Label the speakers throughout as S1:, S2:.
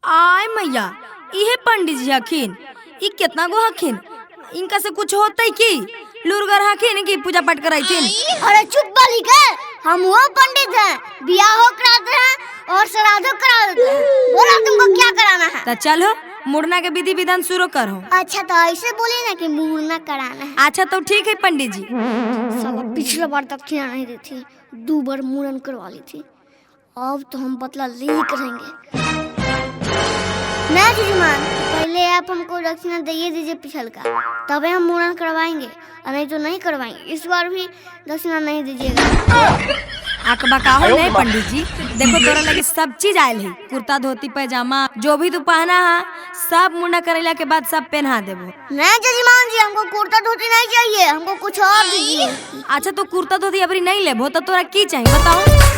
S1: आय मैया, इहे पंडित जी हखिन। ई केतना गो हखिन? इनका से कुछ होतै की? लुरगर हखिन कि पूजा पाठ कराइथिन?
S2: अरे चुप बालिका, हम वो पंडित हैं, ब्याहो कराते हैं और श्राद्धो करा देते हैं। बोला तुमको क्या कराना है?
S1: त चलो मुड़ना के विधि विधान शुरू करो।
S2: अच्छा तो ऐसे बोले ना कि मुड़ना कराना है।
S1: अच्छा तो ठीक है पंडित जी।
S2: साला पिछले बार दक्षिणा नहीं दी थी, 2 बार मुड़न करवा ली थी, अब तो हम बदला ले ही करेंगे। ना जजमान, पहले आप हमको दक्षिणा दे दीजिए पिछल का, तबे हम मुड़न करवाएंगे, और नहीं तो नहीं करवाएंगे। इस बार भी दक्षिणा नहीं दीजिएगा।
S1: आकबकाहो नहीं पंडित जी, देखो तोरा लगे सब चीज आयल है, कुर्ता धोती पैजामा जो भी तू पहना है सब मुंडा करेला के बाद सब पहना देबो।
S2: नहीं जजमान जी, हमको कुर्ता धोती नहीं चाहिए, हमको कुछ और दीजिए।
S1: अच्छा तो कुर्ता धोती अबरी नहीं लेबो तो तोरा की चाहिए बताओ?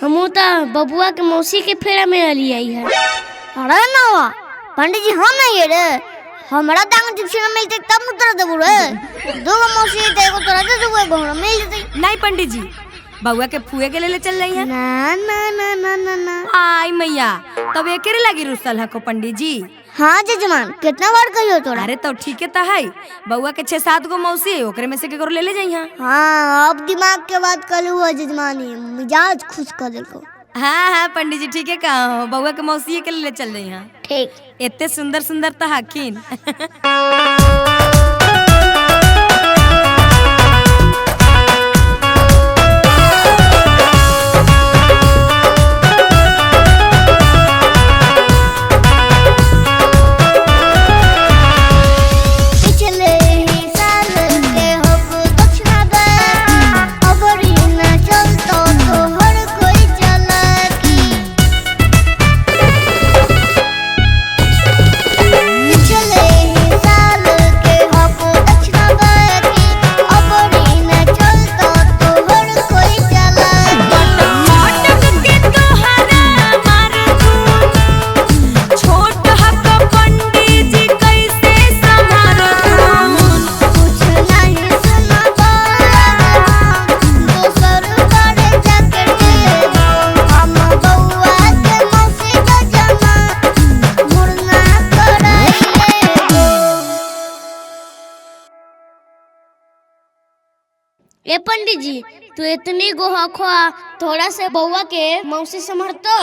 S3: हम तो बबुआ के मौसी के फेरा में अली आई है।
S2: अरे ना पंडित जी, हम नहीं है रे, हमारा दांग दक्षिणा मिलते तब न तोरा देबो रे। 2 गो मौसी है, एगो तोरा दे देबो, एगो हमरा मिल जतई।
S1: नहीं पंडित जी, बबुआ के फुए के लेले चल रही है।
S2: ना ना ना ना ना ना।
S1: आई मैया, तब एकरे लगी रुसल हको पंडित जी।
S2: हाँ जजमान, कितना बार कहियो तोरा?
S1: अरे तो ठीक है त है, बउआ के 6-7 गो मौसी है, ओकरे में से केकरो ले ले जाई।
S2: हाँ अब दिमाग के बात कलू है जजमानी, मिजाज खुश कर देलको।
S1: हाँ हाँ पंडित जी ठीक है कहा, बउआ के मौसी के ले चल रही है।
S2: ठीक,
S1: इतने सुंदर सुंदर त हखिन।
S3: ए पंडित जी, तू इतनी गो हखवा थोड़ा से बउआ के मौसी समझतो।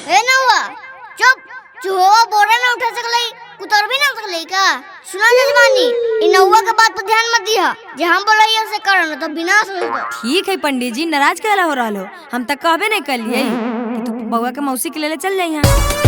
S2: ए नौआ चुप, चूहोवा बोरा ना उठा सकलै, कुतर भी ना सकलै का? सुना जजमानी, इ नौआ के बात पर ध्यान मत दिहा, जे हम बोलैया से कर ना तो विनाश हो जतो।
S1: ठीक है पंडित जी, नाराज काहे हो रहलो? हम तक कहबे नहीं कलिए कि तू बउआ के मौसी के लेले चल जाई।